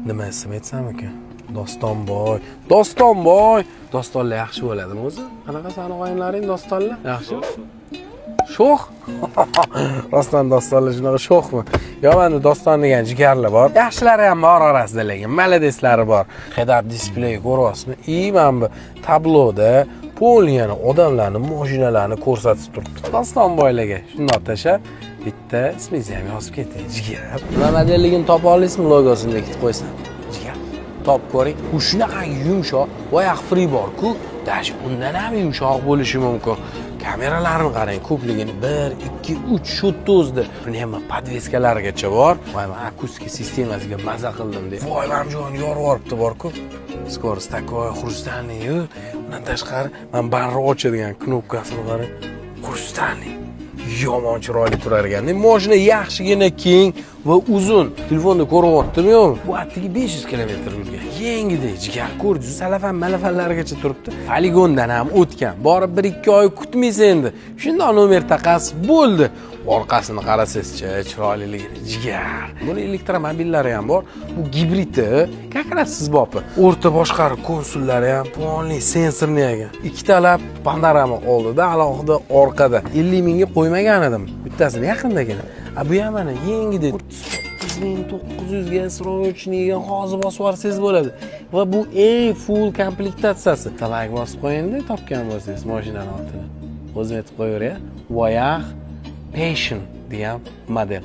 Nima ism aytsam ekan? Dostonboy. Dostonboy. Dostonlar yaxshi bo'ladimi o'zi? Qanaqa sani og'aynilaring, dostonlar? Yaxshi? Sho'x? Rostdan dostonlar shunaqa sho'xmi? Yo, manda doston degan jigarlar bor. Yaxshilari ham bor orasida, lekin молодец lari bor. Head-up display ko'ryapsizmi? И mana bu tabloda полный yana odamlarni, mashinalarni ko'rsatib turibdi. Dostonboylarga shundoq tashlab bitta ismingizni ham yozib keting, jigar. Nima modelligini topa olasizmi, logosini bekitib qo'ysam? Jigar. Top ko'ring. U shunaqangi yumshoq, boyagi Free bor-ku, даже undan ham yumshoq bo'lishi mumkin. Kameralarni qarang ko'pligini. 1, 2, 3 shu o'zida. Buni ham подвеска larigacha bor. Voy, man akustika sistemasiga maza qildim deb. Voy, man joni yorib yuboribdi bor-ku. Скорость такой хрустальный. Undan tashqari, man barri ochadigan knopkasini qarang. Хрустальный. Yomon chiroyli turar ekan. Mashina yaxshigina keng va uzun. Telefonda ko'ryaptimi, yo'qmi? Bu atigi 500 kilometr yurgan. Yengidek, jigar, ko'rdingiz, salafan malafanlargacha turibdi. Poligondan ham o'tgan. Borib 1-2 oy kutmaysiz endi. Shundoq nomer taqasiz, bo'ldi. Orqasini qarasangizchi, chiroyliligini, jigar. Buni elektromobillari ham bor. Bu gibridi, как раз siz bopi. O'rta boshqaruv konsollari ham полный сенсорный ekan. Ikkitalab panorama oldida, alohida orqada. 50 mingga qo'ymagan edim bittasini yaqindagina. A bu ham mana yengidek. 3900 ga срочный ga hozir bosib yuborsangiz bo'ladi. Va bu eng full komplektatsiyasi. Layk bosib qo'yingda, topgan bo'lsangiz mashinani otini. O'zim aytib qo'yaveray. Voyah Passion degan model.